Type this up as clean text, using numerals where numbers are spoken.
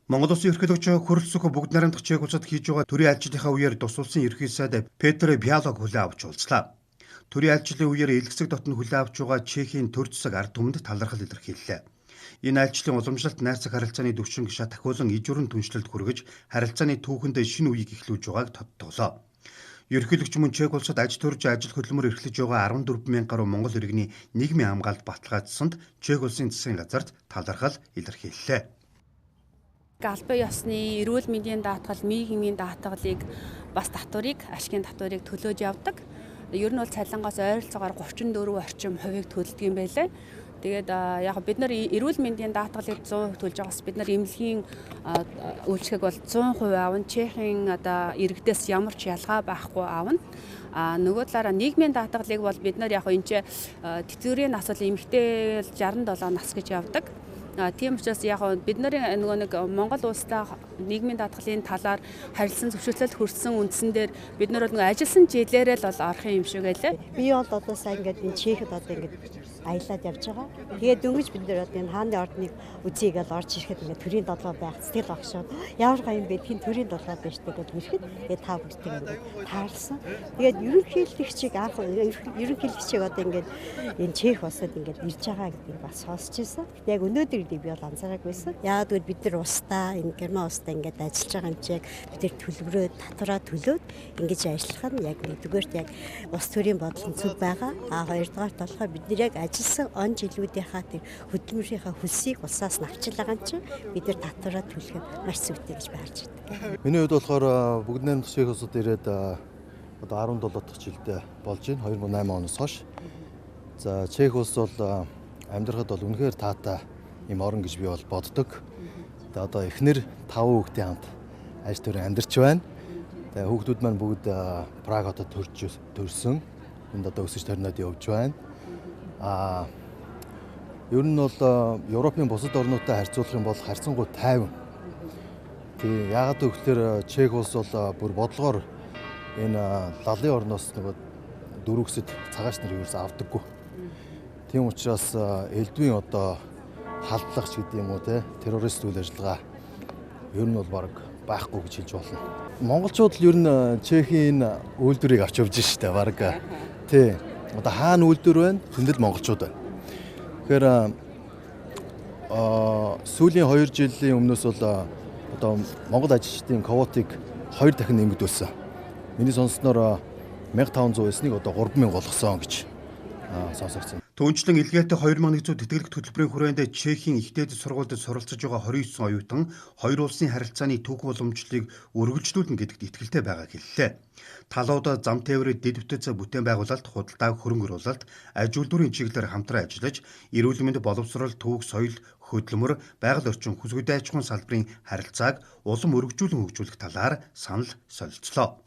Монгол Улсын ерөнхийлөгч Хөрөлсөх бүгд найрамдах Чех улсад хийж байгаа төрийн айлчлалынхаа үеэр тус улсын ерөнхий сайд Петр Фиалаг хүлээн авч уулзлаа. Төрийн айлчлалын үеэр илгэсэг дотно хүлээн авч байгаа Чехийн төр засаг ард түмэнд талархал илэрхийллээ. Энэ айлчлалын уламжлалт найрсаг харилцааны түвшинг шат ахиулан иж бүрэн түншлэлд хүргэж харилцааны түүхэнд шинэ үеийг эхлүүлж байгааг тодтоглоо. Ерөнхийлөгч мөн Чех улсад аж төрж ажил хөдөлмөр эрхлэж байгаа 14 мянган гаруй монгол иргэний нийгмийн хамгаалалт баталгаажсанд Чех улсын засгийн газарт талархал илэрхийллээ. Албан ёсны эрүүл мэндийн даатгал, нийгмийн даатгалыг бас татварыг, ашигын татварыг төлөөж явдаг. Ер нь бол цалингаас ойролцоогоор 34 орчим хувийг төлдөг юм байлээ. Тэгээд яг бид нар эрүүл мэндийн даатгалыг 100% төлж байгаас бид нар эмнэлгийн үйлчлэгийг бол 100% авна. Чехийн одоо иргэдээс ямар ч ялгаа байхгүй авна. А нөгөө талаараа нийгмийн даатгалыг бол бид нар яг энэ ч тэтгэврийн нас бол эмэгтэй 67 нас гэж явдаг. Тийм учраас яг бид нарын нөгөө нэг Монгол улстай нийгмийн даатгалын талаар харилцан зөвшөөрлөл хүрсэн үндсэн дээр бид нар бол нөгөө ажилласан жилээрээ л бол орох юм шиг байлаа. Би бол одоо сайн ингээд энэ Чехэд одоо ингээд аялаад явж байгаа. Тэгээд дөнгөж бид нар одоо энэ хааны ордныг үзье гэж орж ирэхэд ингээд төрийн долоо байх сэтгэл огшоод ямар гоё юм бэ? Тин төрийн долоо байж тээ гэж ирэхэд тэгээд та бүхтэй ингээд таарлсан. Тэгээд ерөнхийлөгчийг анх ерөнхийлөгчийг одоо ингээд энэ Чех улсад ингээд ирж байгаа гэдгийг бас сонсч ирсэн. Гэтэ яг өнөөдөр би бол анзаараагүйсэн. Яагаад гэвэл бид нар улстай энэ Герман улстай ингээд ажиллаж байгаа юм чи яг бид нар төлбөрөө татвараа төлөөд ингэж ажиллах нь яг нэгдүгээрт яг улс төрийн бодол нь зөв байгаа. А хоёрдугаарт болохоор бид нар яг ажилласан он жилүүдийнхаа тэр хөдөлмөрийнхаа хөлсийг улсаас нь авчил байгаа юм чи бид нар татвараа төлөх нь маш зүйтэй гэж би харж байна. Миний хувьд болохоор бүгд найрамдах Чех улсад ирээд одоо 17 дахь жилдээ болж байна. 2008 оноос хойш. За Чех улс бол амьдрахад бол үнэхээр таатай юм орн гэж би бол боддог. Тэгээ одоо эхнэр 5 хүүхдийн хамт аж төрөн амьдарч байна. Тэгээ хүүхдүүд маань бүгд Праг хотод төрж төрсөн. Энд одоо өсөж торноод явж байна. Аа ер нь бол Европын бусад орнуудтай харьцуулах юм бол харьцангуй тайван. Тэгээ яагаад гэвэл Чех улс бол бүр бодлогоор энэ лалын орноос нөгөө дөрвөксөд цагаач нар ерөөс авдаггүй. Тийм учраас элдвийн одоо халдлагч гэдэг юм уу те террорист үйл ажиллагаа ер нь бол баг байхгүй гэж хэлж болно. Монголчууд л ер нь Чехийн энэ үйлдвэрийг авч явж штэ баг. Тий. Одоо хаана үйлдвэр байна? Тэнд л монголчууд байна. Тэгэхээр сүүлийн 2 жилийн өмнөөс бол одоо Монгол ажилчдын квотыг 2 дахин нэмэгдүүлсэн. Миний сонссноор 1500 байсныг одоо 3000 болгосон гэж сонсогдсон. Түүнчлэн илгээтэй 2100 тэтгэлэг төлбөрийн хүрээнд Чехийн их дээд сургуульд суралцж байгаа 29 оюутан хоёр улсын харилцааны түүх уламжлалыг үргэлжлүүлнэ гэдэгт итгэлтэй байгааг хэллээ. Талууд зам тээврийн дэд бүтэц бүтээн байгуулалт, худалдаа, хөрөнгө оруулалт, аж үйлдвэрийн чиглэлээр хамтран ажиллаж, эрүүл мэнд, боловсрол, түүх, соёл, хөдөлмөр, байгаль орчин, хүсгүй аж ахуйн салбарын харилцааг улам өргөжүүлэн хөгжүүлэх талаар санал солилцлоо.